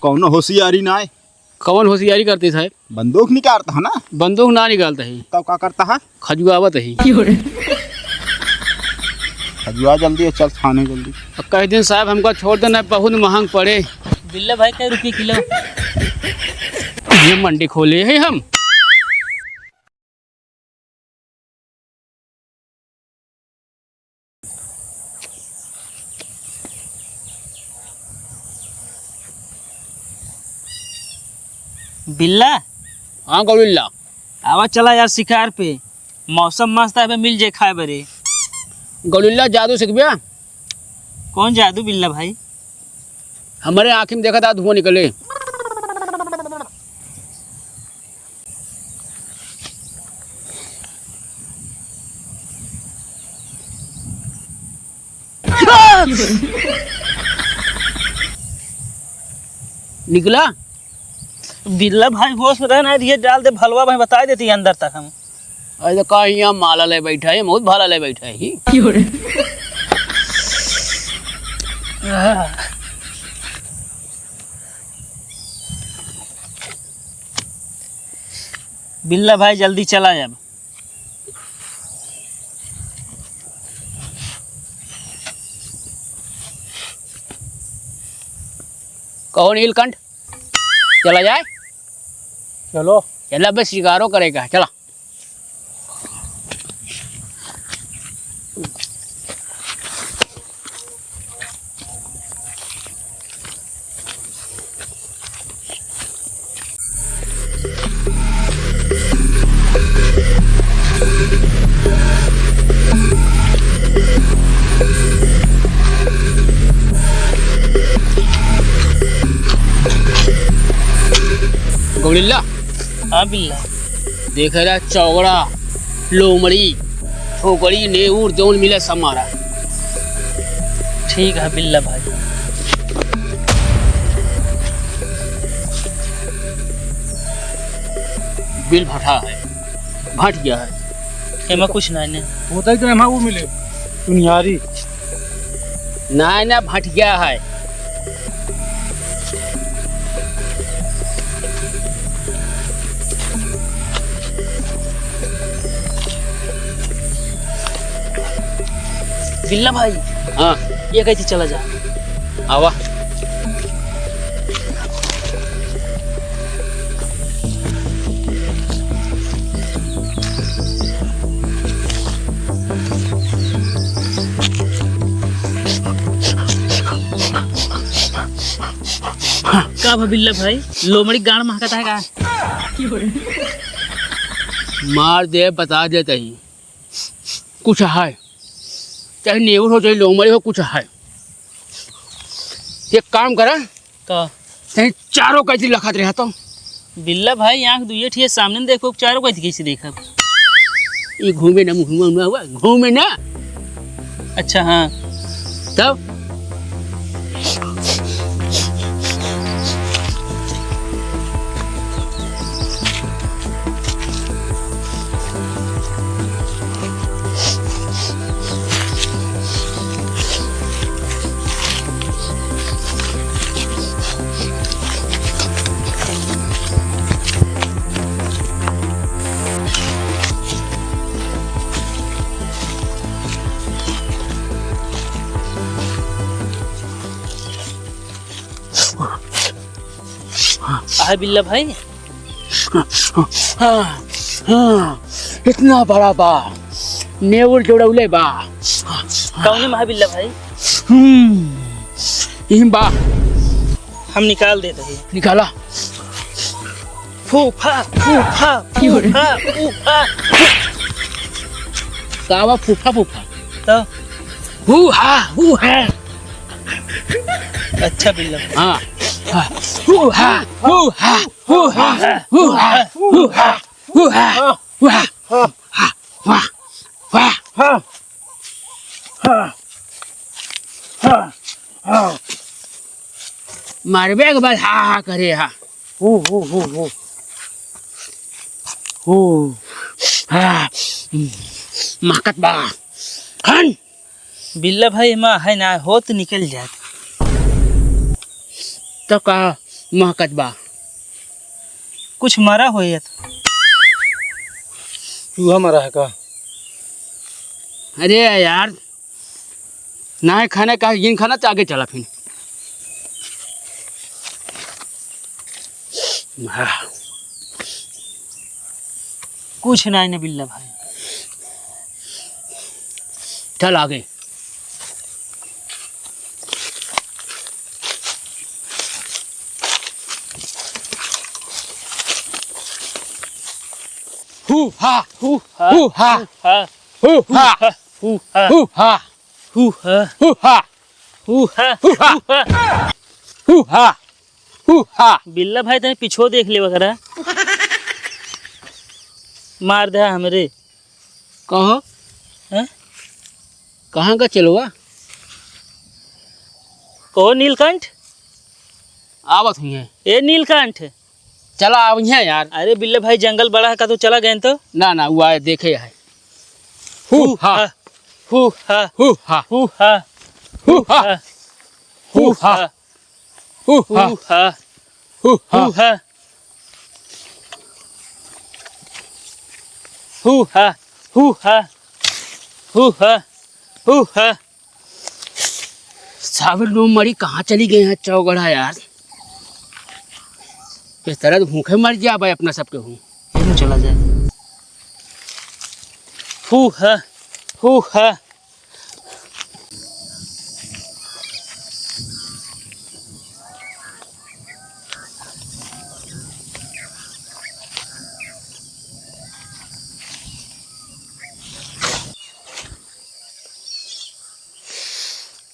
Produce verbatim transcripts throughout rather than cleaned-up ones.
कौनो होशियारी नाय। कौन होशियारी करते साहब? बंदूक निकालता है ना। बंदूक ना निकालता है। तब का करता है? खजुआवत ही। खजुआ जल्दी और चल थाने जल्दी। अब कह दिन साहब हमका छोड़ देना, बहुत महंग पड़े। बिल्ला भाई, कै रुपये किलो? ये मंडी खोले हैं हम। बिल्ला। हाँ गौरिल्ला। आवा चला यार शिकार पे, मौसम मस्त है, अबे मिल जाए खाए बरे। गौरिल्ला, जादू सीखबे? कौन जादू बिल्ला भाई? हमरे आँखी में देखा था धुआं निकले। निकला? बिल्ला भाई होश में रहना है, ये डाल दे भलवा भाई, बता देती अंदर तक हम। अरे तो का हियाँ माला ले बैठा है, बहुत भाला ले बैठा है ही। बिल्ला भाई जल्दी चला अब। कहो नीलकंठ, चला जाए। चलो। चला बे, शिकारो करेगा, चला। गौरिल्ला। हाँ बिल्ला। देखे रहा चौगड़ा, लोमड़ी, ठोकड़ी, नेउर जौन मिले सब मारा। ठीक है बिल्ला भाई। बिल भटा है, भट गया है। एमा कुछ नहीं ने। होता ही तो एमा वो मिले, दुनियारी। नहीं ना, भट गया है। बिल्ला भाई। हाँ। ये कैसे चला जा? आवा। का भा बिल्ला भाई, लोमड़ी गाड़ महकत है का? मार दे, बता दे तही। कुछ है, चाहे नेउर हो, चाहे लोमड़ी हो, कुछ है। एक काम करा, का? तनी चारों कैथी लखत रहा तो। बिल्ला भाई, आँख दुइये ठिया सामने न देखो, चारों कैथी कैसे देखब? ई घूमे ना, मुँह हुआ हुआ, घूमे ना। अच्छा, हाँ। तब? आहे बिल्ला भाई। हाँ, हाँ, इतना बड़ा बा, नेउर जोड़ौले बा। कौने में है बिल्ला भाई? हम्म, इही में बा। हम निकाल देत ही। निकाला। फूफा, फूफा, फूफा, फूफा। का बा फूफा, फूफा? तो? हू हा, हू हा। अच्छा बिल्ला। हाँ, हाँ। हू हा, हू हा, हू हा, हू हा, हू हा, हू हा, हू हा, हू हा, हू हा। हाँ। हाँ। हाँ। हाँ। मारबे के बाद हा हा करे हा। हो, हो, हो, हो। हो। हाँ। महकत बा। हन। बिल्ला भाई, एमा है ना, होत निकल जात। तो का, महकत बा। कुछ मरा होई है तो। चूहा मरा है का? अरे यार, ना है खाना का, इन खाना तो आगे चला फिर। हाँ। कुछ ना है ना बिल्ला भाई। चल आगे। हू हा। हू हा। हू हा। हू हा। हू हा। हू हा। हू हा। हू हा। हू हा। हू हा। हू हा। हू हा। हू हा। हू हा। बिल्ला भाई, तने पीछो देख लेवा करा। मार दे हमरे। कहो। हैं? कहाँ का चलवा? कहो नीलकंठ। आवत हुई है। ए नीलकंठ। चला, अब यहाँ यार। अरे बिल्ले भाई, जंगल बड़ा है का, तो चला गए तो। ना, ना, वो आए, देखे है। हू, हू, हा। हा। हू, हा। हू, हा। हू, हा। हू, हा। हू, हा। हू, हा। हू, हा। हू, हा। हू, हा। हू, हा। हू, हा। हू, हा। हू, हा। साबिर लोग मरी कहाँ चली गए हैं चौगड़ा यार? इस तरह तो भूखे मर जाबे अपना सबके हूँ। ये चला जाए। हू हा, हू हा।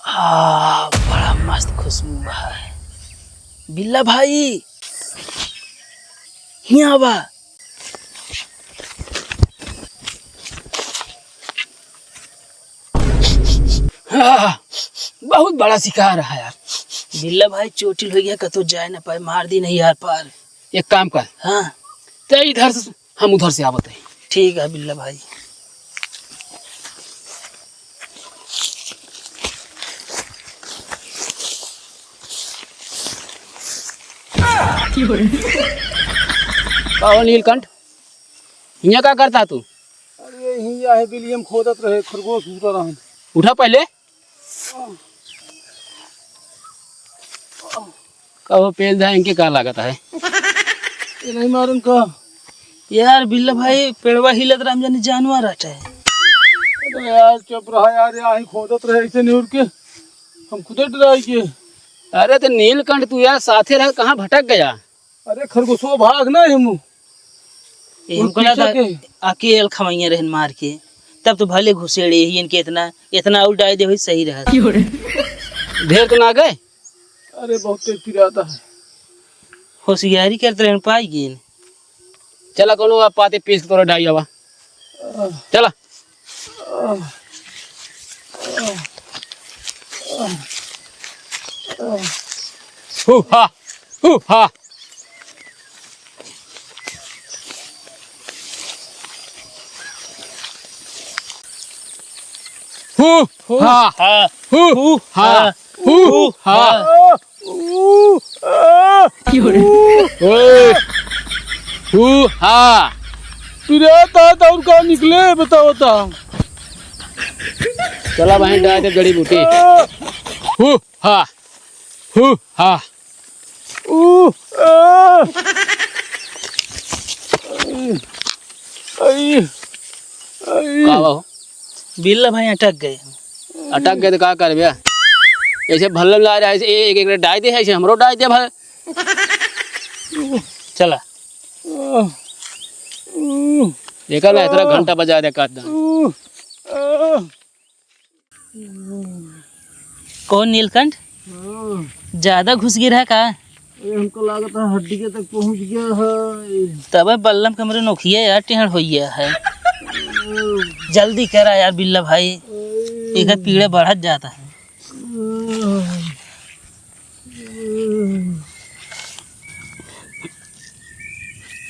आ, बड़ा मस्त खुशबू है। बिल्ला भाई, हियाँ आवा। आह, बहुत बड़ा शिकार है यार। बिल्ला भाई चोटिल हो गया, कतो जाए ना पाए, मार दी नहीं यार पार। एक काम कर। हाँ। ते इधर से हम उधर से आवत है। ठीक है बिल्ला भाई। का हो नीलकंठ, हियाँ का करता तू? अरे हियाँ है बिलियम खोदत रहे, खरगोश उठा रहा। उठा पहले। कहो पेल धाए, इनके का लागत है? ये नहीं मालूम का? यार बिल्ला भाई, पेड़वा हिलत रहा, हम जानी जानवर हटे। अरे यार चुप रहा यार, यहाँ ही खोदत रहे ऐसे निहुर के, हम खुदे डराई के। अरे तो नीलकंठ तू यार साथे रह, कहाँ भटक गया? अरे खरगोशवा भाग ना है मु। ए, वो हमको पीछे लगा के। अकेल खवैया रहन मार के, तब तो भले घुसेड़े ही इनके इतना, इतना और डाई दे भाई सही रहा। ढेर तो ना गए? अरे बहुत तेज पिराता है। होशियारी करते रहन पाई गेन। चला कोनो आप पाते पीस के तोरा डाई आवा। चला। हू हा, हू हा। हू हू हा, हा। हू हू हा, हा। हू हू हा। हा। ऊ, आ, ओए। हू हा। पिरात है तो और का निकले, बताओ तो। चला बहन, डाल दे जड़ी बूटी। आ। हू हा। हू हा। ऊ, आ। आई, आई, आई। का बा हो? बिल्ला भाई अटक गए। अटक गए तो का करबे? ऐसे भल्लम ला रहा है, ऐसे एक, एक डाई दे है, ऐसे हमरो डाई दे भाई। चला। एका ना इतना घंटा बजा दे काट दे। कौन नीलकंठ? हाँ। ज्यादा घुस गिरा का? अरे, हमको लागत है हड्डी के तक पहुँच गया है। तबे बल्लम के हमरे नोखिया यार टेढ़ हो गया है। जल्दी करा यार बिल्ला भाई, अरे। एकर पीड़ा बढ़त जाता है।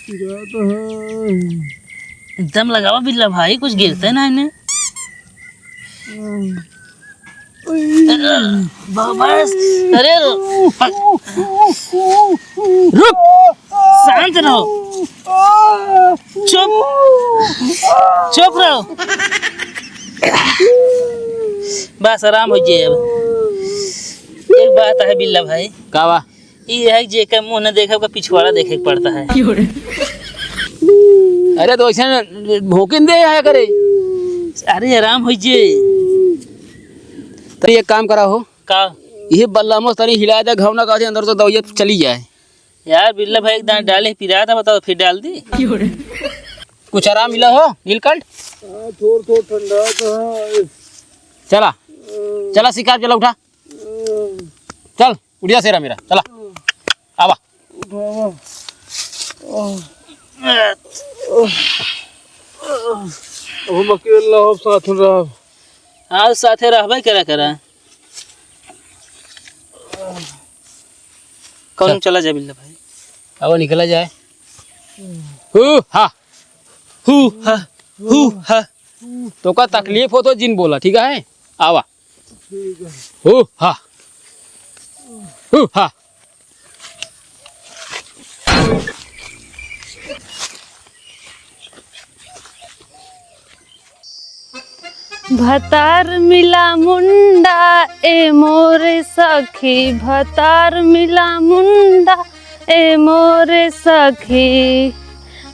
गिरा तो है। दम लगावा बिल्ला भाई, कुछ गिरते ना इन्हें। बस, अरे, रुक, शांत रहो, चुप, चुप रहो। बस, आराम होइ जाए अब। एक बात है बिल्ला भाई। का बा? ई है कि जेकर मुंह न देखे, ओकर पिछवाड़ा देखे के पड़ता है। अरे तो ऐसे न भोंकिन दे आया करे। अरे आराम होइ जे। तो एक काम करा हो। का? ये बल्ला मस्त तनी हिला दे, घाव ना का अंदर तो दवाई चली जाए। यार बिल्ला भाई एक दांत डाले पिरा था, बताओ फिर डाल दी। कुछ आराम मिला हो नीलकंठ? हाँ, थोड़ थोड़ ठंडा तो है। चला, चला शिकार, चला उठा। चल, उठिया शेरा मेरा, चला। आवा। उठावा। हम अकेला रहब, साथ में रहब। हाँ, साथे रहबे करा करा। कौन चल। चला जाए बिल्ला भाई? अब निकला जाए। हु हा। हु हा। हु हा। तोका तकलीफ हो तो जिन बोला, ठीक है? आवा। ठीक है। हु हा। हु हा। भतार मिला मुंडा, ए मोरे सखी, भतार मिला मुंडा, ए मोरे सखी।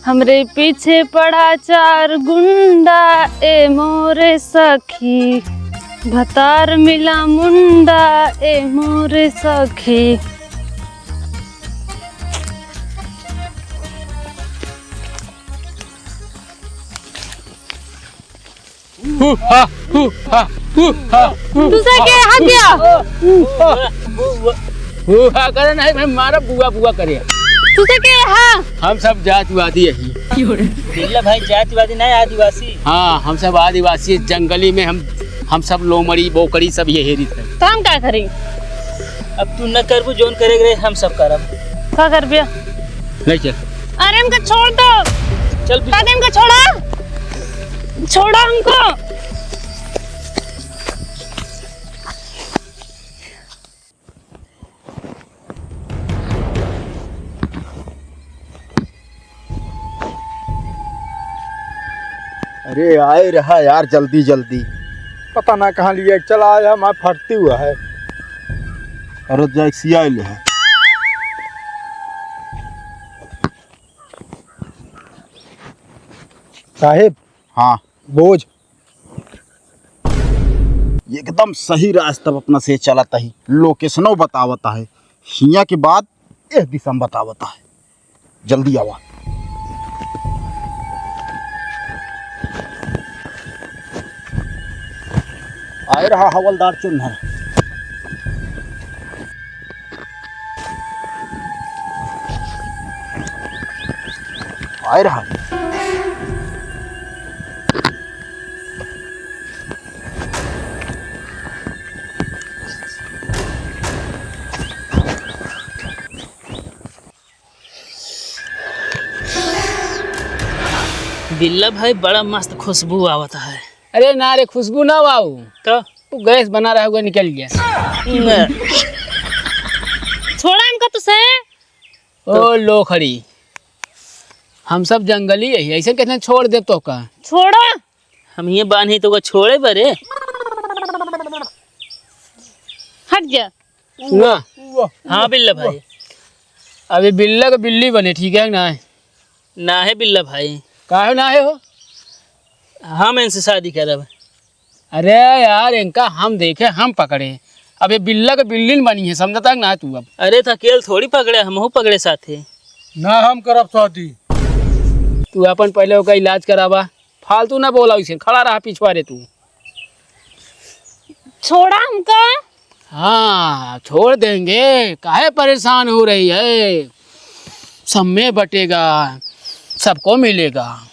हमरे पीछे पड़ा चार गुंडा, ए मोरे सखी। भतार मिला मुंडा, ए मोरे सखी। हु हा, हु हा, हु हा, हु तुसे हा। के हा क्या? हु हा। हु हा करे नहीं, मैं मारा बुआ बुआ करे। तुसे के हा? हम सब जातिवादी यही। बिल्ला भाई जातिवादी नहीं, आदिवासी। हाँ, हम सब आदिवासी, जंगली में हम, हम सब लोमड़ी, बोकड़ी सब यही रीत है। तो हम का करी? अब तू न करबू, जोन करे रहे, हम सब करब। का करबे? नहीं चल। अरे, हमका छोड़ दो। चल, पीछे। दादा, हमका छोड़ा। छोड़ा हमको। अरे, आए रहा यार, जल्दी, जल्दी। पता ना कहाँ लिया, चला आया, मैं फटती हुआ है। अरे, जाए सियाइल है। साहेब। हाँ। बोझ। एकदम सही रास्ता अपना से चलत ही, लोकेशनो बतावत है, हियाँ के बाद एह दिशा में बतावत है। जल्दी आवा। आए रहा हवलदार चुन्नर। आए रहा। बिल्ला भाई, बड़ा मस्त खुशबू आवत है। अरे ना रे, खुशबू ना आऊ। तो? वो गैस बना रहा हुआ, निकल गया। न। छोड़ा हमका तो से। ओ लोखड़ी, हम सब जंगली है, ऐसे कैसे छोड़ दे तो का? छोड़ा। हम ये बान्ही तो का छोड़े बरे। हट जा। सुना। हाँ बिल्ला भाई। अबे बिल्ला का बिल्ली बने, ठीक है ना? ना है बिल्ला भाई। काहे ना है हो? हम इनसे शादी करब। अरे यार, इनका हम देखे, हम पकड़े। अब ये बिल्ला के बिल्ली न बनी है, समझता है ना तू अब? अरे, तो अकेल थोड़ी पकड़े, हमहू पकड़े साथे। ना हम करब शादी। तू अपन पहले ओका इलाज करावा, फालतू ना बोला उसे, खड़ा रहा पिछवारे तू। छोड़ा हमका। हाँ, छोड़ देंगे, काहे परेशान हो रही है? सब में बटेगा, सबको मिलेगा।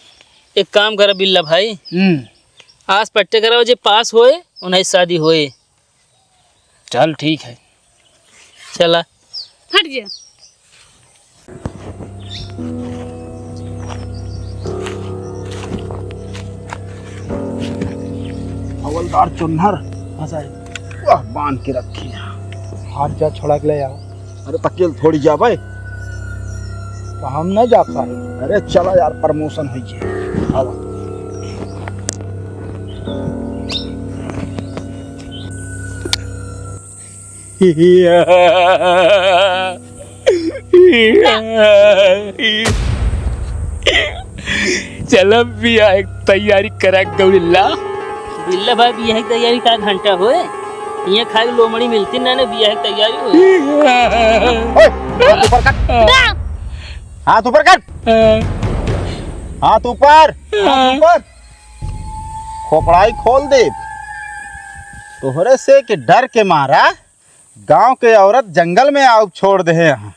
एक काम करा बिल्ला भाई, हम्म। आज पट्टे कराओ, जे पास होए, उन्हें शादी होए। चल ठीक है। चला। हट जा। हवलदार चुन्नर। हाँ साहब। आह, बांध के रखे हैं। हाथ जा, छोड़ा के ले आओ। अरे, तकेल थोड़ी जा भाई। तो हम नहीं जा पाए। अरे, चला यार, promotion होइ जाए। आवा। चल, अब बियाह की तैयारी करा, गौरिल्ला। बिल्ला भाई, बियाह की तैयारी का घंटा होए? इहाँ खाली लोमड़ी मिलती ना, ना बियाह की तैयारी होए। ओए, हाथ ऊपर कर। ना। हाथ ऊपर कर। हाथ ऊपर। हाथ ऊपर। खोपड़ाई खोल दे। तोहरे से के डर के मारा गांव के औरत जंगल में आउ छोड़ दे हैं यहाँ।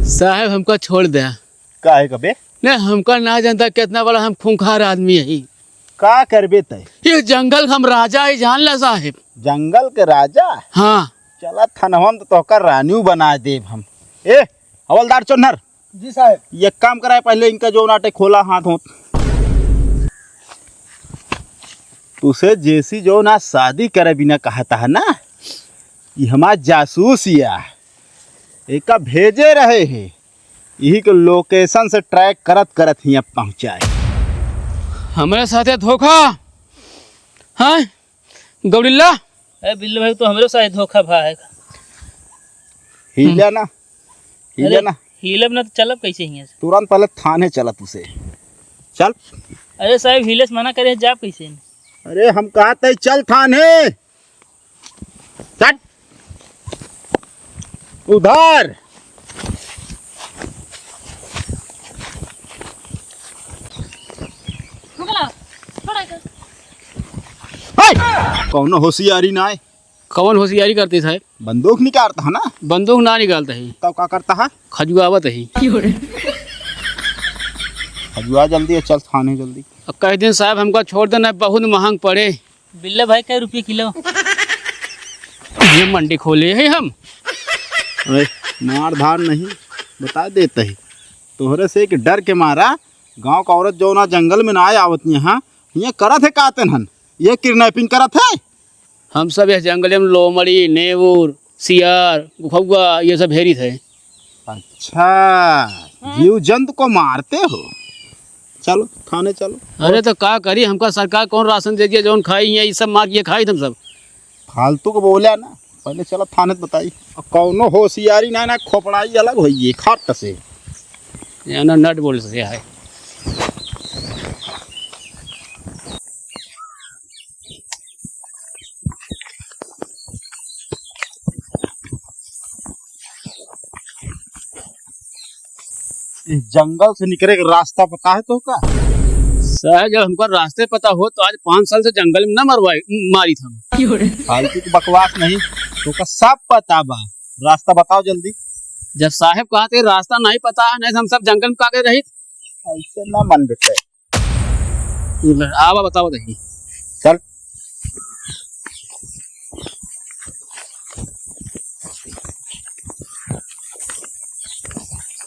साहेब, हमका छोड़ दे। काहे कबे? नहीं, हमका ना जानता कितना बड़ा हम खूंखार आदमी है। का करबे तय? ये जंगल के हम राजा ही जान ला साहेब। जंगल के राजा? हाँ। चला थनवा में तो तोहका रानियो बना देब हम। ए, हवलदार चोन्हर। जी साहेब। ये काम कराए, पहले इनका जो नाटे खोला हाथ होत। तुसे जैसी जो ना शादी करे बिना कहता है ना, ये हमार जासूस या, एका भेजे रहे हैं, यही के location से track करत करत हियाँ पहुँचाए। हमरे साथे धोखा, हाँ गौरिल्ला? अरे बिल्ला भाई, तो हमरे साथे धोखा भा है। हिले ना, हिले अरे ना। हिलब ना तो चलब कैसे हियाँ से? तुरंत पहले थाने चला तुसे। चल। अरे साहेब, हिले से मना करे, जाब कैसे? अरे हम कहत है चल थाने। चल। उधर। निकला, छोड़ा इधर। हे! कौनो होशियारी ना है। कौन होशियारी करती साहेब? बंदूक निकालता है ना? बंदूक ना निकालता है। तब का करता है? खजुआवत है। खजुआ जल्दी, चल थाने जल्दी। अब कह दिन साहेब हमका छोड़ देना, बहुत महंग पड़े। बिल्ला भाई, कै रुपये किलो? ये मंडी खोले हैं हम। अरे, मार धार नहीं, बता देते हैं। तोहरे से एक डर के मारा गांव का औरत जो ना जंगल में ना आए आवत यहाँ, ये करत है कातन हन, ये kidnapping करत है। हम सब यह जंगल में लोमड़ी, नेउर, सियार, गुफौआ, ये सब हेरित है। अच्छा, हाँ। जीव जंतु को मारते हो? चलो, थाने चलो। अरे तो का करी, हमका सरकार कौन राशन दे दिया, जौन खाई है, ये सब मार के खाई हम सब। फालतू को बोला ना, पहले चलो थाने तो बताई। अब कौनो होशियारी ना, ना खोपड़ाई अलग होइए, खट से। या ना नट बोल्ट से है। इस जंगल से निकले के रास्ता पता है तो का? साहब, जब हमका रास्ते पता हो तो आज पाँच साल से जंगल में ना मरवाई, मारी था। फालतू की बकवास नहीं, तो का सब पता बा। रास्ता बताओ जल्दी। जब साहब कहते रास्ता नहीं पता है, नहीं तो हम सब जंगल में काहे रहित? ऐसे ना मन बिटे। आवा बताओ दही। चल।